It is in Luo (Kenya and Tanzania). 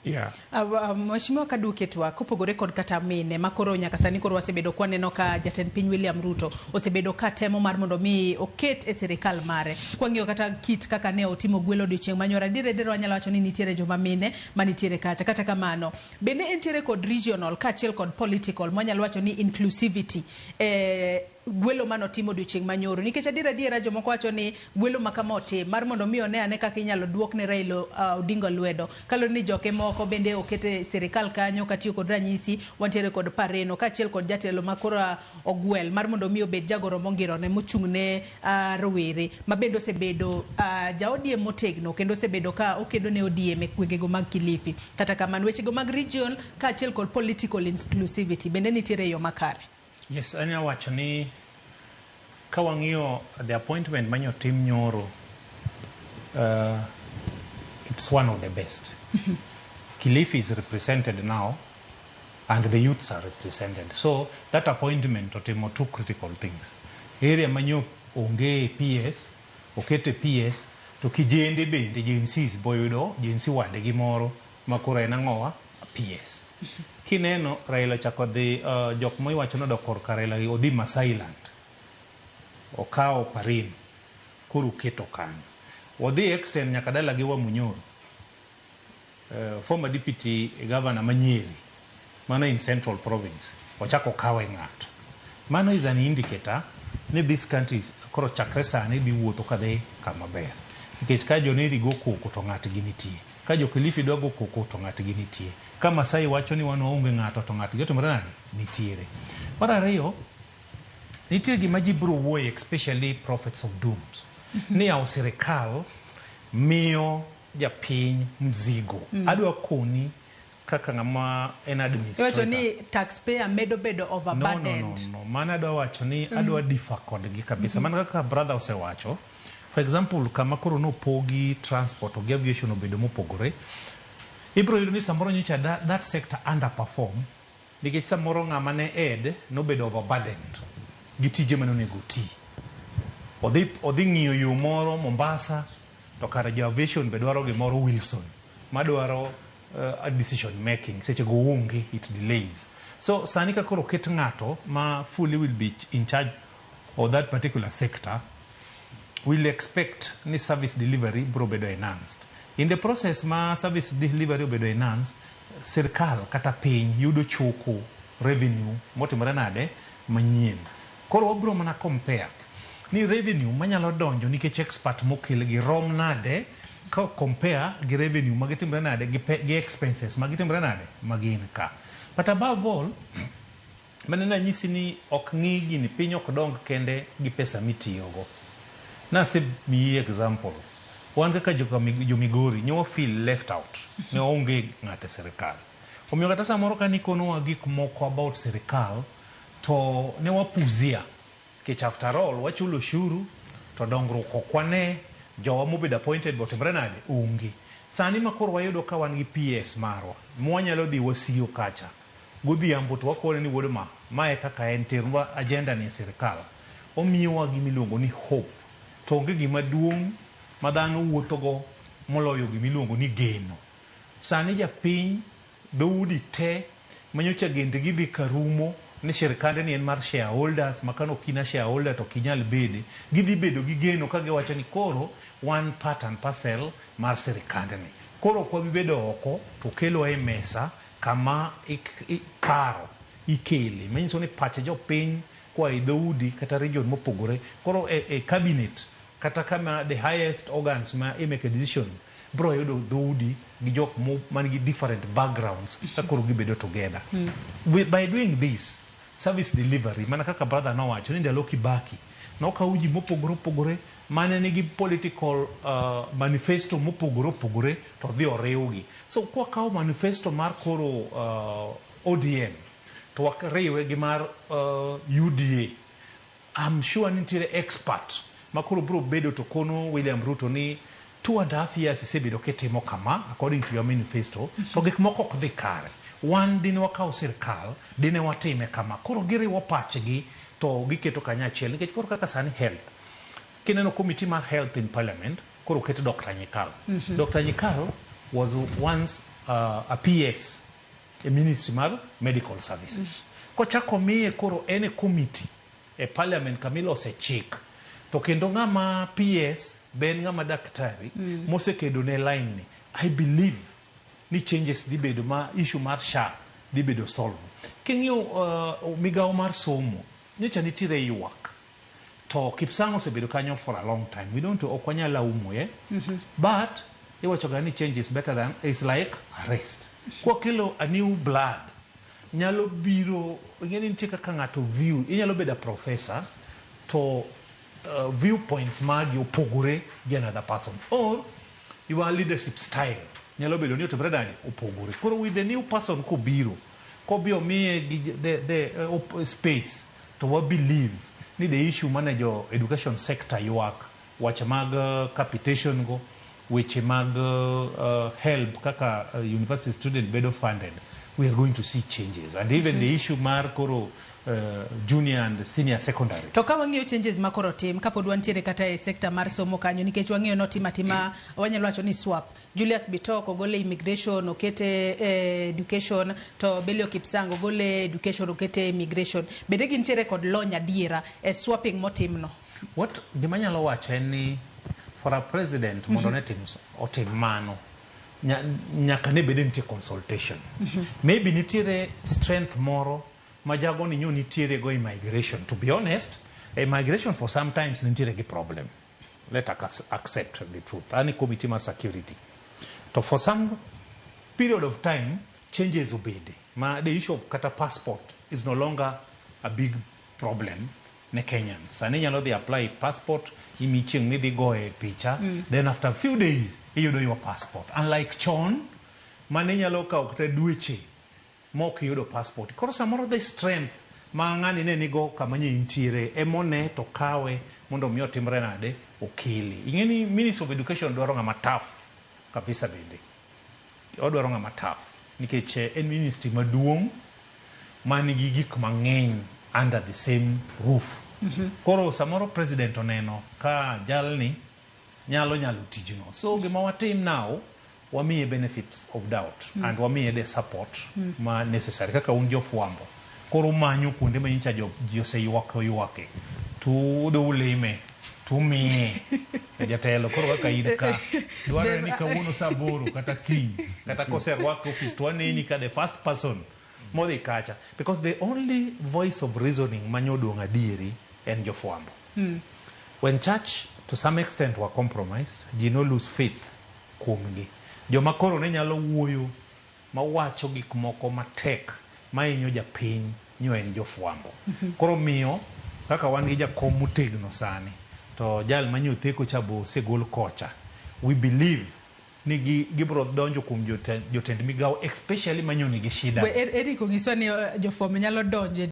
Yeah. Mheshimiwa Kaduke twa kopogore kod kata mine makoro nyaka sani koro wasebedo kwaneno ka jatend piny William Ruto osebedo ka temo mar mondo mi oket e sirikal mare. Kwang'iyo kata kit kaka ne otimo gwelo odiochieng' manyoro, adier adier wanyalo wacho ni nitiere joma mine manitiere kacha. Kata kamano, bende entiere kod regional kaachiel kod political mwanyalo wacho ni inclusivity e gwelo manotimo odiochieng' manyoro, nikech adier adiera jomoko wacho ni gwelo ma kama otim mar mondo mi one ane kaka inyalo duok ne Raila Odinga lwedo, kaluwore ni joke moko bende okete sirikal kanyo. Katiyo kod ranyisi, wantiere kod Pareno kaachiel kod jatelo ma koro ogwel mar mondo mi obed jagoro mongirore mochung' ne rowere ma bende osebedo ja ODM motegno kendo osebedo ka okedo ne ODM e gwengego mag Kilifi. Kata kamano, wechego mag region kaachiel kod political inclusivity bende nitiere e yo makare. Yes, anya wacho ni ka wang'iyo the appointment manyotim nyoro, it's one of the best. Kilifi is represented now and the youths are represented. So that appointment otimo two critical things. Area manyo onge PS, okete PS, to kijende bende Gen Zs boyudo Gen Z wadgi moro ma koro en ang'owa PS. Kineno Raila chako dhi jok moiwacho nodok korka Raila gi odhi Masailand. Okawo Parin koro oketo kanyo. Odhi extend nyaka dala gi Wamunyoro. Former deputy governor ma Nyeri, mano in Central Province, ochako okawe ng'ato. Mano is an indicator ni this country koro chakre sani dhi wuotho kadhi kama ber. Nikech ka jo Nyeri go koko to ng'atgi nitie. Ka jo Kilifi dwa go koko to ng'atgi nitie. Ka Masai wacho ni wan waonge ng'ato to ng'atgi otimore nade? Nitiere. Mar ariyo, nitie gima ji biro wuoye, especially prophets of dooms, ni yawo sirikal miyo japiny mzigo. Adwa koni kaka ng'ama en iwacho administrator. Ni taxpayer medo bedo No, overburdened. No. Mano adwa wacho ni adwa differ kodgi kabisa. Mana kaka brother osewacho. For example, kama koro nopogi transport gi aviation obedo mopogore. Ibiro yudo ni samoro nyocha that sector underperform nikech samoro ng'ama ne ed nobedo overburdened gi tije mane onego oti. Odhi ng'iyo yo moro Mombasa to kare jo aviation be dwaro gimoro Wilson madwaro decision making, seche go onge, it delays. So sani ka koro oket ng'ato ma fully will be in charge of that particular sector, will expect ni service delivery biro bedo enhanced. In the process ma service delivery obedo enhanced, sirkal kata piny yudo choko revenue motimore nade manyien. Koro wabiro mana compare ni revenue manyalo donjo nikech expert mokel gi rom nade ka compare gi revenue magitimore nade gi expenses magitimore nade magin ka. But above all, mane nanyisi ni ok ng'i gini, piny ok dong kende gi pesa mitiyogo. Nasemiyi example. Wan kaka jo Migori ne wa feel left out. Ne waonge ng'ato e sirikal. Omiyo kata samoro ka nikonowa gik moko about sirikal to ne wapuzia. Nikech after all wachulo ushuru to dongruok ok wane, jowa mobedo appointed be otimore nade? Onge. Sani ma koro wayudo ka wan gi PS marwa mwanyalo dhi wasiyo kacha godhiambo to wakone ni wuod ma mae kaka en, ternwa agenda ni e sirikal. Omiyowa gima iluongo ni hope. To onge gima duong' ma dhano wuothogo moloyo gima iluongo ni geno. Sani japiny dhoudi te manyocha gendgi dhi karumo ni sirikande ni en mar shareholders, ma kano ok in a shareholder to ok inyal bede, gidhi bedo gi geno ka giwacho ni koro wan part and parcel mar sirikandni. Koro ok wabi bedo oko to okelwa e mesa kama paro ikele. Manyiso ni pach jopiny koa e dhoudi kata region mopogore koro e cabinet kata kama the highest organs ma i make a decision bro yudo dhoudi gi jok man gi different backgrounds ka koro gibedo together. By doing this, service delivery, mana kaka brother nowacho ni ndalo Kibaki nokawo ji mopogore opogore mane nigi political manifesto mopogore opogore to odhi oriwgi. So kwakawo manifesto mar koro ODM to wariwe gi mar UDA, I'm sure ni nitiere expert ma koro biro bedo to kono William Ruto ni 2.5 years isebedo kitimo kama according to your manifesto to gik moko ok dhi kare. Wan dine wakaw sirkal dine watime kama. Koro giriwo pachgi to giketo kanyachiel nikech koro kaka sani health, kineno committee mar health in parliament, koro oket Dr. Nyikal. Dr. Nyikal was once a PS e ministry mar medical services. Kochako miye koro en e committee e parliament kamilose chik, to kendo ng'ama PS be en ng'ama daktari mosekedo ne line ni, I believe ni changes dhi bedo ma issue mar SHA dhi bedo solve. King'iyo migawo mar somo, nyocha nitiere ywak to Kipsang osebedo kanyo for a long time. We don't, ok wanyal laumo ye, but iwacho ga ni change is better than, is like arrest. Kwakelo a new blood nyalo biro, ing'e ni nitie kaka ng'ato view, inyalo bedo a professor to viewpoints magi opogore gi another person, or your leadership style nyalo bedo ni otimre nade, opogore. Koro with the new person kobiro, kobiro miye gi the space, to wa believe ni the issue mane jo education sector ywak, weche mag capitation go, weche mag help kaka university student bedo funded, we are going to see changes, and even the issue mar koro junior and senior secondary. To ka wang'iyo changes ma koro tim kapod wantiere kata e sekta mar somo kanyo, nikech wang'iyo notim atima, wanyalo wacho ni swap Julius Bitok ogole immigration okete e education, to Belio Kipsang ogole education okete immigration, bende gintiere kod lony adiera e swapping motimno? What gima anyalo wacho en ni for a president mondo ne tim otim mano, nyaka ne bede nitie consultation. Maybe nitiere strength moro ma jago ni nyo nitiere go immigration. To be honest, immigration for sometimes nitiere gi problem. Let us accept the truth. Ani committee mar security to for some period of time changes obede ma the issue of kata passport is no longer a big problem ne Kenyan. Sani inyalo dhi apply passport, imi chieng' midhi goye picha, then after a few days iyudo your passport, unlike chon mane inyalo kawo kata dweche mok iyudo passport. Koro samoro the strength ma ng'ani ne nigo kama nye intiere emone to kawe mondo mi otimre nade okele. Ing'e ni Ministry of Education dwaro ng'ama tough kabisa, bende odwaro ng'ama tough nikech en ministry maduong' man gi gik mang'eny under the same roof. Koro samoro president oneno ka jalni nyalo nyalo tijno. So gima watim now, wamiye benefits of doubt and wamiye the support ma necessary. Kaka un jofwambo koro umanyo kuonde ma nyocha ji oseywak oywake to udhi ulime tumiye jatelo. Koro kaka in ka dwarore ni kawuono saa 8 kata kiny kata koserwak office to waneni ka the first person modhi kacha, because the only voice of reasoning manyodong' adieri en jofwambo. When church to some extent were compromised, ji no lose faith kuomgi. Joma koro ne nyalo wuoyo mawacho gik moko matek mahinyo japiny nyo en jofwambo. Koro miyo kaka wan gi jakom motegno sani, to jal manyotheko cha bo osegol kocha, we believe ni gibiro donjo kuom jotend migawo, especially manyo nigi shida. Eric onyiswa ni jofwambo nyalo donje.